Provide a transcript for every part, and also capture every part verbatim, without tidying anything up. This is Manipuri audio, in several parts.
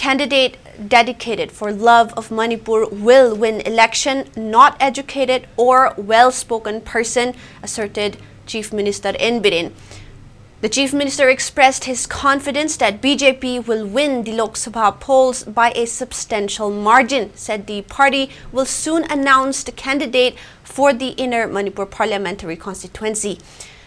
Candidate dedicated for love of Manipur will win election, not educated or well-spoken person, asserted Chief Minister N Biren. The Chief Minister expressed his confidence that B J P will win the Lok Sabha polls by a substantial margin, said the party will soon announce the candidate for the Inner Manipur Parliamentary Constituency.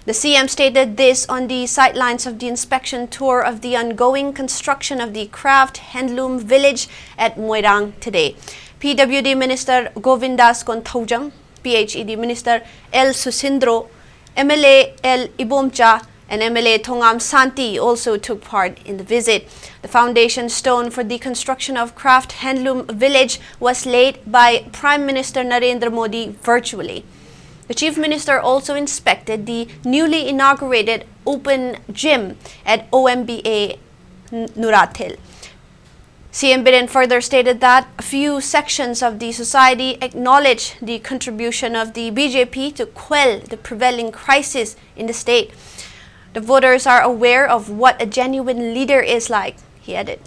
The C M stated this on the sidelines of the inspection tour of the ongoing construction of the Craft Handloom Village at Moirang today. P W D Minister Govindas Konthoujam, P H E D Minister L Susindro, M L A L Ibomcha, and M L A Thongam Santi also took part in the visit. The foundation stone for the construction of Craft Handloom Village was laid by Prime Minister Narendra Modi virtually. The Chief Minister also inspected the newly inaugurated open gym at O M B A N-, Nurathel. C M Biren further stated that a few sections of the society acknowledge the contribution of the B J P to quell the prevailing crisis in the state. The voters are aware of what a genuine leader is like, he added.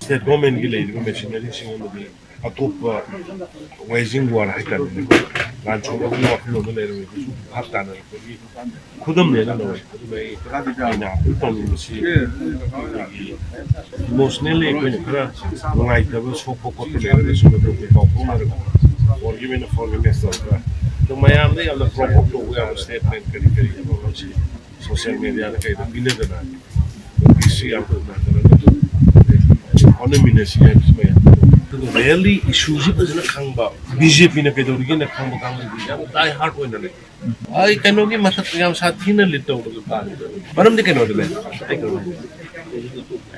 State government-ꯀꯤ ꯂꯩꯔꯤꯕ machinery-ꯁꯤꯡ ꯑꯃꯗꯤ ꯑꯇꯣꯞꯄ waging war ꯍꯥꯏꯇꯥꯔꯦꯅꯦꯀꯣ, ꯂꯥꯟ ꯁꯣꯛꯅꯕꯒꯤ ꯋꯥꯈꯜꯂꯣꯟꯗ ꯂꯩꯔꯝꯃꯤꯕꯁꯨ ꯚꯥꯞ ꯇꯥꯅꯔꯛꯄꯒꯤ ꯈꯨꯗꯝꯅꯦꯅ ꯂꯧꯋꯦ꯫ ꯑꯗꯨꯅ ꯑꯩ, ꯑꯩꯅ ꯑꯗꯨ ꯇꯧꯅꯤꯡꯕꯁꯤ ꯑꯩꯈꯣꯏꯒꯤ emotionally ꯑꯩꯈꯣꯏꯅ ꯈꯔ ꯅꯨꯡꯉꯥꯏꯇꯕ, ꯁꯣꯛꯄ ꯈꯣꯠꯄ ꯂꯩꯔꯒꯁꯨ ꯃꯗꯨꯒꯤ ꯄꯥꯎ ꯐꯥꯎꯅꯔꯒ forgive and forgiveness ꯇꯧꯔꯒ, ꯑꯗꯣ ꯃꯌꯥꯝꯗ ꯌꯥꯝꯅ provoke ꯇꯧꯕ ꯌꯥꯕ statement ꯀꯔꯤ ꯀꯔꯤ ꯑꯃ ꯑꯃꯁꯤ social media-ꯗ ꯀꯩꯗ ꯄꯤꯅꯗꯅ ꯄꯤꯁꯤ ꯌꯥꯝ ꯇꯧꯅꯗꯅ ꯍꯣꯠꯅꯃꯤꯟꯅꯁꯤ ꯍꯥꯏꯕꯁꯤ ꯃꯌꯥꯝ꯫ ꯑꯗꯨꯒ really issue-ꯁꯤ ꯐꯖꯅ ꯈꯪꯕ, B J P-ꯅ ꯀꯩꯗꯧꯔꯤꯒꯦꯅ ꯈꯪꯕ ꯀꯥꯡꯕꯨꯗꯤ ꯌꯥꯝ die hard ꯑꯣꯏꯅ ꯂꯩ꯫ ꯑꯩ ꯀꯩꯅꯣꯒꯤ ꯃꯊꯛꯇ ꯌꯥꯝ ꯁꯥꯊꯤꯅ lead ꯇꯧꯕꯒꯤ plan-ꯗꯣ꯫ ꯃꯔꯝꯗꯤ ꯀꯩꯅꯣꯗ ꯂꯩ, ꯑꯩ ꯀꯩꯅꯣ,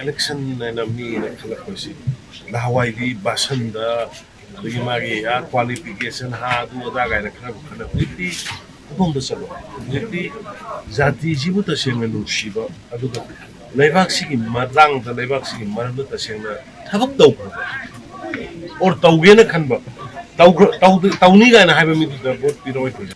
election ꯍꯥꯏꯅ ꯃꯤꯅ ꯈꯜꯂꯛꯄꯁꯤ ꯅꯍꯥꯟꯋꯥꯏꯗꯤ ꯕꯥꯁꯟꯗ, ꯑꯗꯒꯤ ꯃꯥꯒꯤ ꯑꯥ qualification, ꯍꯥ, ꯑꯗꯨ ꯑꯗꯥ ꯀꯥꯏꯅ ꯈꯔ ꯈꯟꯅꯕ꯫ ꯍꯧꯖꯤꯛꯇꯤ ꯃꯐꯝꯗ ꯆꯠꯂꯣ꯫ ꯍꯧꯖꯤꯛꯇꯤ ꯖꯥꯇꯤꯁꯤꯕꯨ ꯇꯁꯦꯡꯅ ꯅꯨꯡꯁꯤꯕ, ꯑꯗꯨꯒ ꯂꯩꯕꯥꯛꯁꯤꯒꯤ ꯃꯇꯥꯡꯗ, ꯂꯩꯕꯥꯛꯁꯤꯒꯤ ꯃꯔꯝꯗ ꯇꯁꯦꯡꯅ ꯊꯕꯛ ꯇꯧꯈ꯭ꯔꯕ, or ꯇꯧꯒꯦꯅ ꯈꯟꯕ, ꯇꯧꯈ꯭ꯔ-, ꯇꯧꯗ-, ꯇꯧꯅꯤ ꯀꯥꯏꯅ ꯍꯥꯏꯕ ꯃꯤꯗꯨꯗ vote ꯄꯤꯔꯛꯑꯣꯏ꯫